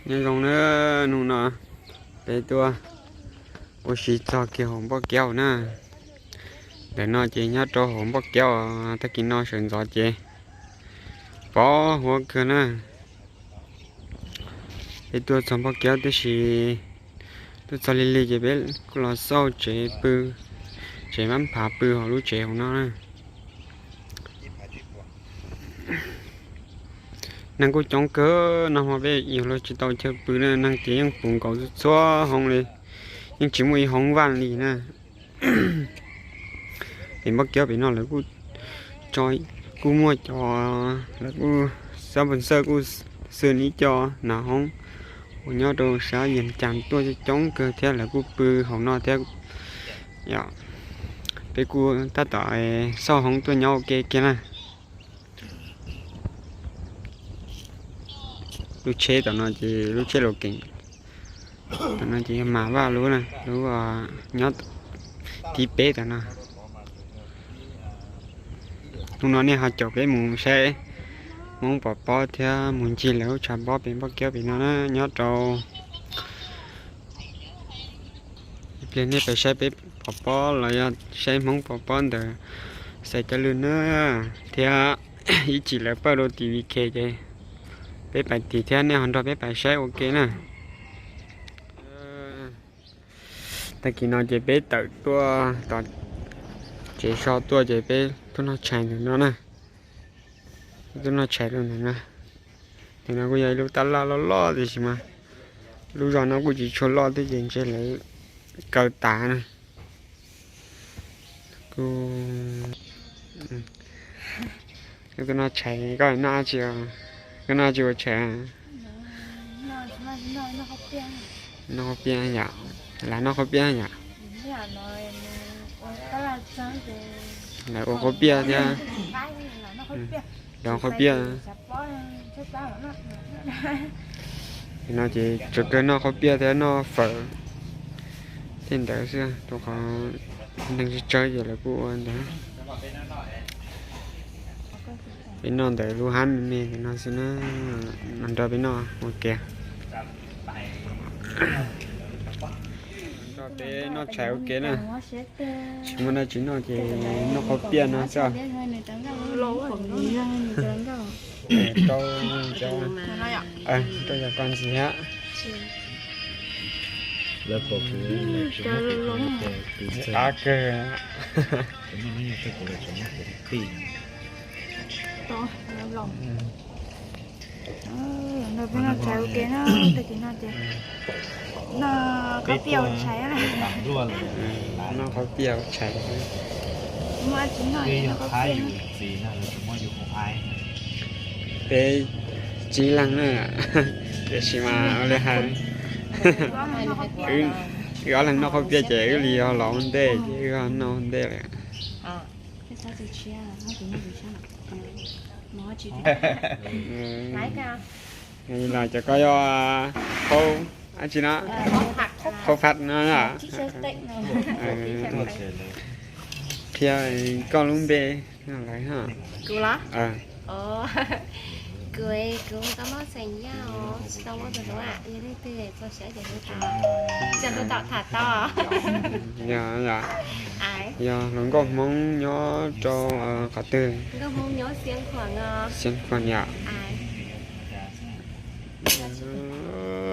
Nyob zoo na, hnub no peb tuaj ua si txog kiag hauv Npoj Keub na. Ntawm no ces nyob rau hauv Npoj Keub, tag kis no sawv ntxov ces pos huab kawg na. Peb tuaj txog Npoj Keub tiam sis tuaj txog lig lig ces peb kuj los xauj tsev pw, tsev mab phav pw hauv lub tsev hauv no na. Neeg kuj coob kawg, nag hmo peb yug luag tsis tau chaw pw na, neeg ces yeej puv nkaus txhua hoob li, yeej tsis muaj ib hoob vaj li na. Pem Npoj Keub pem no lawv kuj, kuj muaj cov, lawv kuj, xab npus xawj kuj xwb ib co nas hoob uas nyob rau sab Yees Cas tuaj coob kawg thiab lawv kuj pw hauv no thiab. Peb kuj tab tom xauj hoob tuaj nyob ua ke kiag na. Lub tsheb tom no ces lub tsheb Logan, tom no ces yog Mas Vaj lub na, lub nyob thib peb tom no. Hnub no nej ho caum peb mus saib Hmoob pov pob thiab mus ncig lawv lub tshav pob pem Npoj Keub pem no na, nyob rau ib pliag nej pais saib peb pov pob los yog saib Hmoob pov pob ntawm Xais Cov Lwm na, thiab ib chim lawv pawj rau tim V K ces peb pais tim thiab nej ho nrog peb pais saib ua ke na. Tag kis no ces peb tawm tuaj tom tsev so tuaj ces peb tuaj noj tshais ntawm no na. Tuaj noj tshais rau ntawm no. Ntawm no kuj yog ib lub tab laj loj loj tiam sis mas lub zos no kuj tsis tshua loj thiab ces ntshe lawv kaw tas na. Kuj, koj tuaj noj tshais, koj noj dab tsi, koj noj dab tsi ua tshais? Noj qhaub piaj yom, lam noj qhaub piaj yom. Lawv ua qhaub piaj thiab. Lawv ua qhaub piaj. No ces tsuas kawg noj qhaub piaj thiab noj fawm tej ntawd xwb, rau qhov neeg tsawg tsawg ces lawv kuj ua ntawd. Peb noj ntawm lub hab me me ntawm no xwb na, nrog peb noj ua ke. Nrog peb noj tshais ua ke na. Tsis muaj dab tsi noj ces noj qhaub piaj no xwb. Rau, rau yog koj ntxiv thiab. Qab kawg. Nrog peb noj tshais ua ke na, tag kis no ces noj qhaub piaj ua tshais. Noj qhaub piaj ua tshais. Peb tsib leeg na, tiam sis mas ua li hais, wb ob leeg noj qhaub piaj ces wb li los ua ntej ces wb noj ua ntej lawm. Los cov koj yog qhaub dab tsi no? Qhaub phaj no. Qhia koj lub npe lawm. Kuv, kuv koj mob xeem Yaj os, tsis tau muaj tus hlub, yog leej twg txog siab ces hu rau, tsis hu tau tham tau. Yog, yog hluas nkauj Hmoob nyob rau qhov twg? Nkauj Hmoob nyob Xeev Khuam os. Xeev Khuam yom.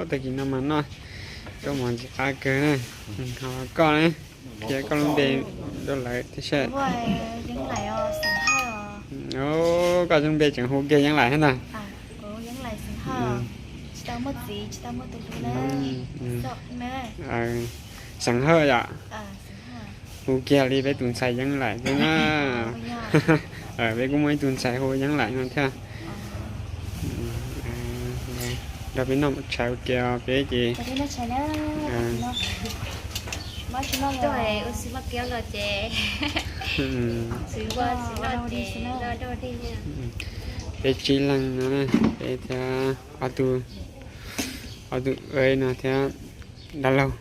Tag kis no mas noj zaub mov ntxim qab kawg na. Ho koj ne, qhia koj lub npe rau lawv thiab seb. Koj lub npe tseem hu kiag Yeeb Lais thiab ntag. Xeem Hawj yom. Hu kiag li peb tus ntxhais Yeeb Lais thiab na. Peb kuj muaj ib tug ntxhais hu Yeeb Lais no thiab. Nrog peb noj tshais ua ke peb ces. Peb tsib leeg no, peb thiab ob tug, ob tug no thiab dab laug.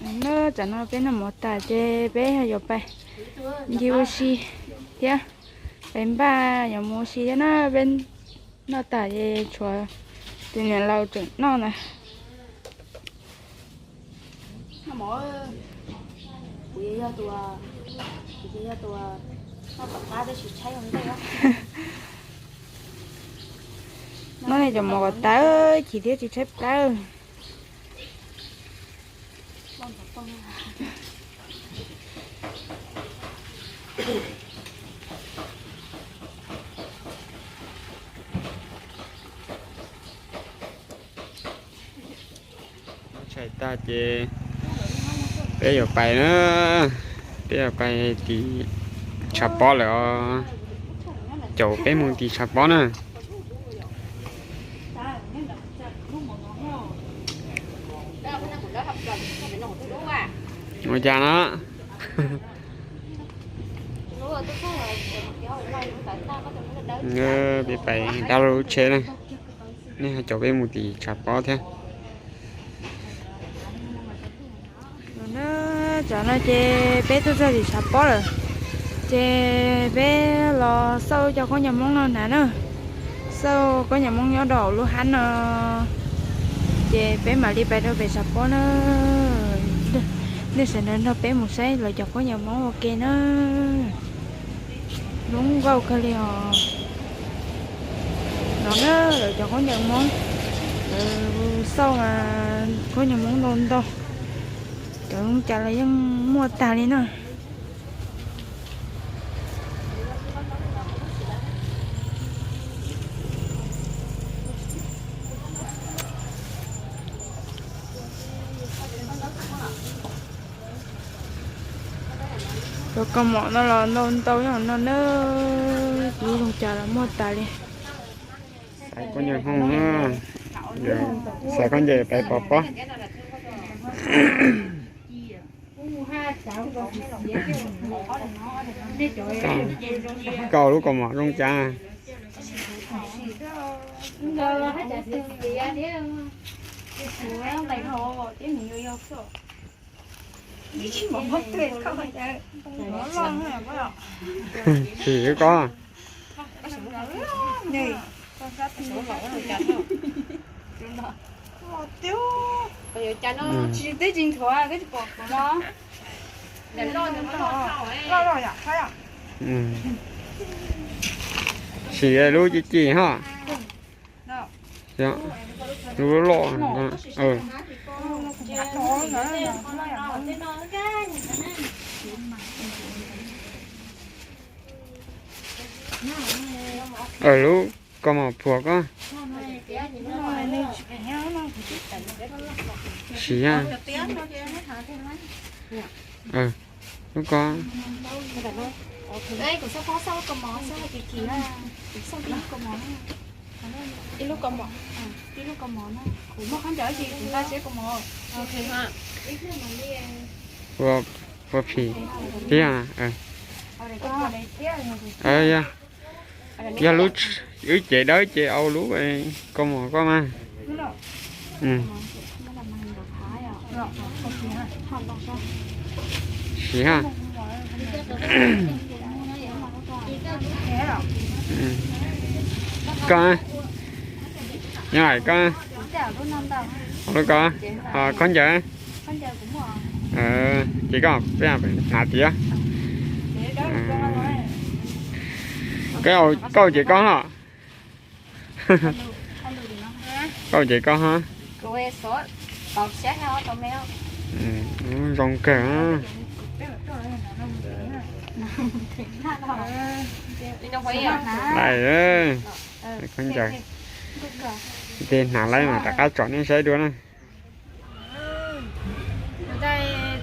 No tsam no peb noj mov tas ces peb yuav pais ncig ua si thiab, pais npaj yuav mus ua si thiab na. Peb noj tas ces tshuav tus niam laus tseem noj ntag. Noj nej cov mov kom tas, chim thiab tsis tshaib plab. Tshais tag ces peb yuav pais na, peb yuav pais tim tshav pob lawm os. Caum peb mus tim tshav pob na. Ua cas no? Peb pais dab lub tsheb na, nej ho caum peb mus tim tshav pob thiab. Tsam no ces peb tuaj txog tim tshav pob lawm, ces peb los xauj cov khaub ncaws Hmoob no hnav na, xauj khaub ncaws Hmoob nyob rau hauv lub hab no, ces peb mam li pais rau pem tshav pob na. Nej sawv daws nrog peb mus saib lawv cov khaub ncaws Hmoob ua ke na. Zoo nkauj kawg li os. No na, lawv cov khaub ncaws Hmoob, lawv xauj mas khaub ncaws Hmoob ntau ntau, cov zoo cas los yeej muaj tag li na. Cov kaus mom no los ntau ntau nyob no na, kuv zoo cas los muaj tas li. Xaiv khaub ncaws Hmoob, xaiv khaub ncaws pais pov pob. Koj lub kaus mom zoo cas? Sim wb koj. Sim lub ci ci ha. Lub loj. Lub kaus mom puas koj? Siv. Lub ko. Ua phim thiab. Yog lub, wb cev dawb ces au lub kaus mom koj mas. Siv ha. Koj, nyob hais koj, lub ko, ho khaub ncaws. Ces koj, peb hnav tias, koj, koj ces koj no. Koj ces koj ha. Zoo kawg. Lais, khaub ncaws. Ces hnav lawm mas rov qab tsom nej saib dua na.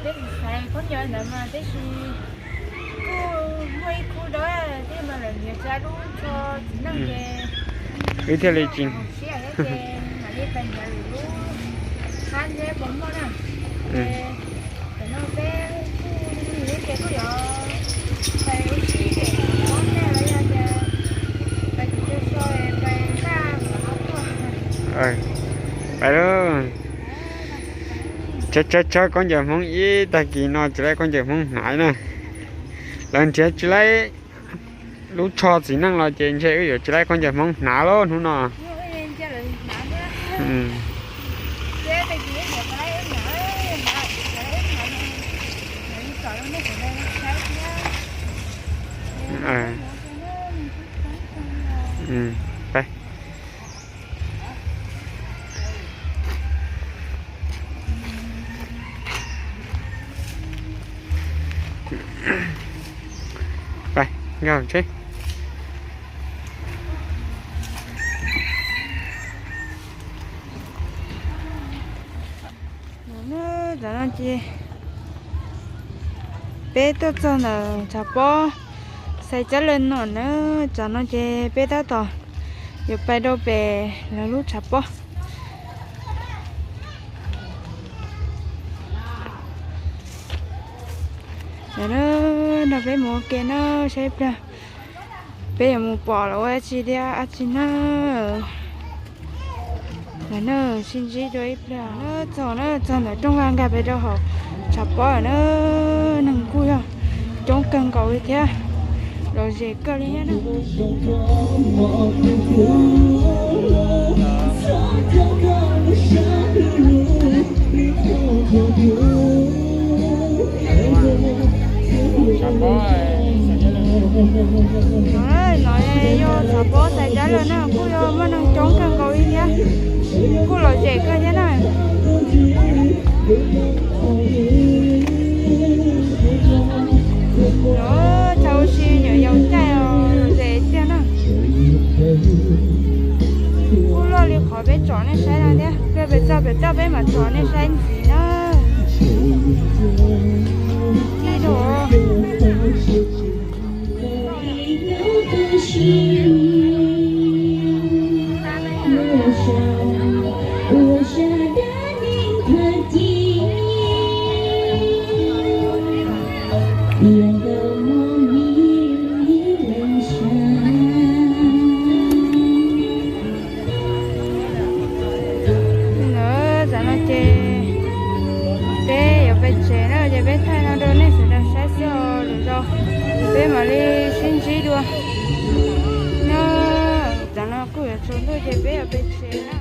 Peb xaiv khaub ncaws ntawd mas tab sis kuj muaj ib khub dawb thiab mas lawv ntiav tsa lub tsho txiv neej ces wb thiaj li tsis siab thiab ces mam li pais ntiav lwm lub hab ntshe puas muaj na. Ces tam no peb kuj lig ces kuj yuav pais ua si ces kuv ob teg los yog tias pais tim tsev so pais npaj kom av tuaj. Pais lauj. Tsawg tsawg tsawg khaub ncaws Hmoob ib tag kis no tsis laib khaub ncaws Hmoob hnav na. Lawv nrhiav tsis laib lub tsho txiv neej los ces ntshe wb yuav tsis laib khaub ncaws Hmoob hnav lawm hnub no. Tam no ces peb tuaj txog ntawm tshav pob Xais Tsab Lawg no na. Tam no ces peb tab tom yuav pais rau pem lawv lub tshav pob. Tam no nrog peb mus ua ke na, saib ib pliag peb yuav mus pom los ua dab tsi thiab dab tsi na. Tam no sib ntsib dua ib pliag na, txog na, txog ntawm rooj vag nkag pem rau hauv tshav pob na, neeg kuj yog coob kawg nkaus li thiab, lom zem kawg li thiab na. No yog tshav pob Xais Tsab Lawg na, kuj yog muaj neeg coob kawg nkaus li thiab, kuj lom zem kawg thiab na. Tshav ua si nyuam yaus caij os, lom zem tiag na. Kuj luaj li qhov peb tsom nej saib no thiab, pliag pem txog pem toj peb mam tsom nej saib ntxiv na. Ci dua. Tam no ces peb yuav pais tsev na, ces peb thaij no rau nej sawv daws saib xwb os, lwm zaus peb mam li sib ntsib dua na. Tam no kuj yuav tsaus ntuj ces peb yuav pais tsev na.